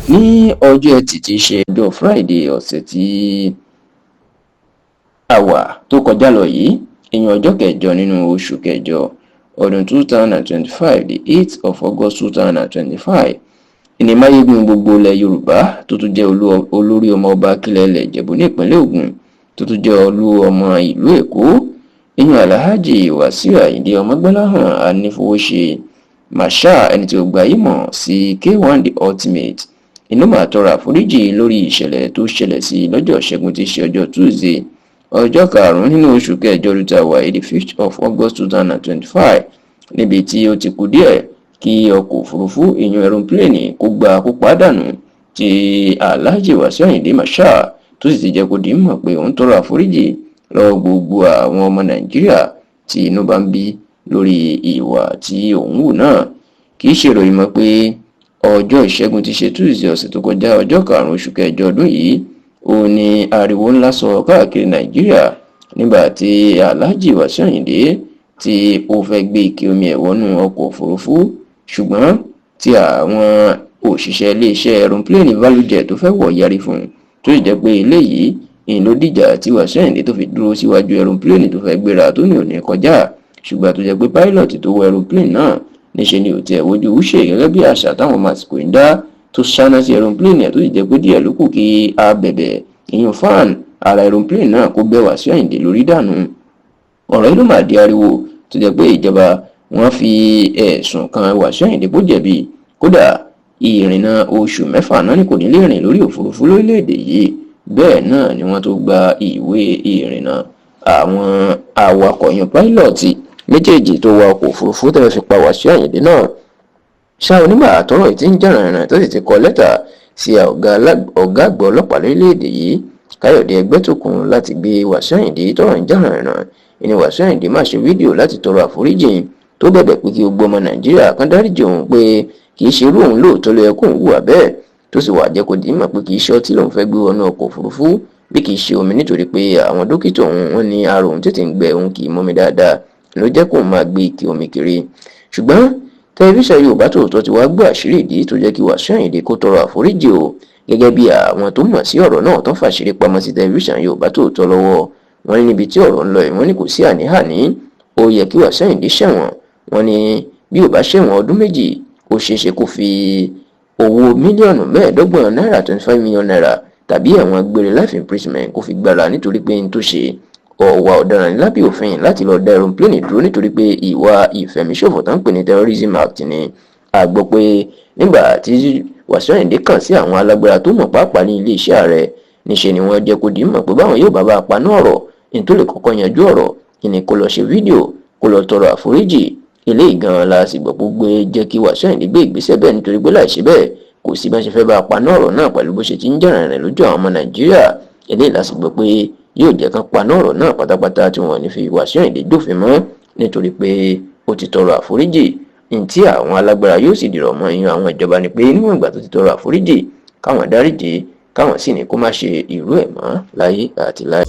Ní ọjọ́ Ẹtì tí í ṣe ọjọ́ Friday ọ̀sẹ̀ tí a wà tó kọjá lọ yìí, ìyẹn ọjọ́ kẹjọ nínú oṣù kẹjọ ọdún 2025, the 8th of August 2025, ìní Máyégún gbogbo ilẹ̀ Yorùbá, tó tún jẹ́ olórí ọmọ ọba Akílẹ̀ ilẹ̀ Ìjẹ̀bú ní ìpínlẹ̀ Ògùn, tó tún jẹ́ olú ọmọ ìlú Èkó, ìyẹn Alhaji Wàsíù Àyìndé Ọmọgbọ́láhàn Anífowóṣe Marshal, ẹni tí ó gbayé mọ̀ sí K1 The Ultimate, inú máa tọrọ àforíjì lórí ìṣẹ̀lẹ̀ tó ṣẹlẹ̀ sí lọ́jọ́ Ṣẹ́gun tí í ṣe ọjọ́ Tuesday, ọjọ́ karùn-ún nínú oṣù kẹjọ ọdún tá a wà yìí, the 5th of August 2025, níbi tí ó ti kù díẹ̀ kí ọkọ̀ òfurufú, ìyẹn aeroplane, kó gba kó pàdánù, tí Alhaji Wàsíù Àyìndé Marshal tó sì ti jẹ́ kó di mọ̀ pé òun tọrọ àforíjì lọ́wọ́ gbogbo àwọn ọmọ Nàìjíríà tí inú bá ń bí lórí ìwà tí òun hù náà. Kì í ṣe ìròyìn mọ́ pé ọjọ́ Ìṣẹ́gun ti ṣe Tuesday ọ̀sẹ̀ tó kọjá, ọjọ́ karùn-ún oṣù kẹjọ ọdún yìí, ó ní ariwo ńlá sọ káàkiri Nàìjíríà nígbà tí Alhaji Wàsíù Àyìndé tí ó fẹ́ gbé ike omi ẹ̀ wọnú ọkọ̀ òfurufú, ṣùgbọ́n tí àwọn òṣìṣẹ́ iléeṣẹ́ aeroplane ValueJet tó fẹ́ wọ̀ yarí fún un, tó sì jẹ́ pé eléyìí ìyìn ló dìjà tí Wàsíù Àyìndé tó fi dúró síwájú aeroplane tó fẹ́ gbéra, tó ní òní kọjá, ṣùgbọ́n tó jẹ́ pé pilot tó wọ aeroplane náà níṣe ni ò tiẹ̀ wojú ṣe gẹ́gẹ́ bí àṣà táwọn ọmọ àsìkò ń dá, tó ṣáná sí aeroplane ẹ̀, tó sì jẹ́ pé díẹ̀ ló kù kí abẹ̀bẹ̀, ìyún fan ara aeroplane náà, kó bẹ́ Wàsíù Àyìndé lórí dànù. Ọ̀rọ̀ yìí ló máa di ariwo, tó jẹ́ pé ìjọba wọ́n fi ẹ̀sùn kan Wàsíù Àyìndé bó jẹ̀bi. Kódà, ìrìnnà oṣù 6 náà ni kò ní lè rìn lórí òfurufú lórílẹ̀‐èdè yìí. Bẹ́ẹ̀ náà ni wọ́n tó gba ìwé ìrìnnà àwọn awakọ̀ yan pilot méjèèjì tó wa ọkọ̀ òfurufú tẹ́lẹ̀ fi pa Wàsíù Àyìndé náà. Ṣá onígbà tọ́rọ̀ yìí ti ń jà rìnrìn, tó sì ti kọ lẹ́tà sí ọ̀gá àgbà ọlọ́pàá lórílẹ̀‐èdè yìí, Káyọ̀dé Ẹgbẹ́tókun, láti gbé Wàsíù Àyìndé tọ́rọ̀ ń jà rìnrìn, ìní Wàsíù Àyìndé má ṣe fídíò láti tọrọ àforíjì, tó bẹ̀bẹ̀ pé kí gbogbo ọmọ Nàìjíríà kan dáríjì òun, pé kì í ṣe irú òun lóòótọ́ ló yẹ kóun hùwà bẹ́ẹ̀, tó sì wà jẹ́ kó di mọ̀ pé kì í ṣe ọtí lòun fẹ́ gbé wọnú ọkọ̀ òfurufú, bí kì í ṣe omi, nítorí pé àwọn dókítà òun, wọ́n ní ara òun tètè ń gbẹ, òun kì í mọ́mi dáadáa, ló jẹ́ kóun máa gbé ike omi kiri. Ṣùgbọ́n Tẹlifíṣàn Yorùbá Tòótọ́ ti wá gbọ́ àṣírí ìdí tó jẹ́ kí Wàsíù Àyìndé kó tọrọ àforíjì o, gẹ́gẹ́ bí àwọn tó mọ̀ sí ọ̀rọ̀ náà tó fàṣírí pamọ́ sí Tẹlifíṣàn Yorùbá Tòótọ́ lọ́wọ́. Wọ́n ní níbi tí ọ̀rọ̀ ń lọ yìí, wọ́n ní kò sí àní-àní, ó yẹ kí Wàsíù Àyìndé ṣẹ̀wọ̀n. Wọ́n ní bí ò bá ṣẹ̀wọ̀n ọdún 2, ó ṣeéṣe kó fi owó mílíọ̀nù 25 náírà, ₦25 million, tàbí ẹ̀wọ̀n gbére, life imprisonment, kó fi gbára, nítorí pé n tó ṣe ọ̀wà ọ̀daràn lábẹ́ òfin láti lọ dá aeroplane dúró, nítorí pé ìwà ìfẹ̀míṣòfò tó ń pè ní terrorism act ni. A gbọ́ pé nígbà tí Wàsíù Àyìndé kàn sí àwọn alágbára tó mọ̀, pàápàá ní iléeṣẹ́ ààrẹ, níṣe ni wọ́n jẹ́ kó di mọ̀ pé báwọn yóò bá bá a paná ọ̀rọ̀, ní tó lè kọ́kọ́ yanjú ọ̀rọ̀ ìní kó lọ ṣe fídíò, kó lọ tọrọ àforíjì. Eléyìí gan-an la sì gbọ́ pé gbé jẹ́ kí Wàsíù Àyìndé gbé ìgbésẹ̀ bẹ́ẹ̀, nítorí pé láìṣe bẹ́ẹ̀, kò sí bá ṣe fẹ́ bá a paná ọ̀rọ̀ náà pẹ̀lú bó ṣe ti ń jà rìnrìn lójú àwọn ọmọ Nàìjíríà. Eléyìí la sì gbọ́ pé yóò jẹ́ kán paná ọ̀rọ̀ náà pátápátá, tí wọ́n ní fi Wàsíù Àyìndé jófin mọ́, nítorí pé ó ti tọrọ àforíjì. Ntí àwọn alágbára yóò sì dìrọ̀ mọ́ ìyẹn àwọn ìjọba ni pé níwọ̀n ìgbà tó ti tọrọ àforíjì, káwọn dáríjì, káwọn sì ní kó má ṣe irú ẹ̀ mọ́ láyé àti láyé.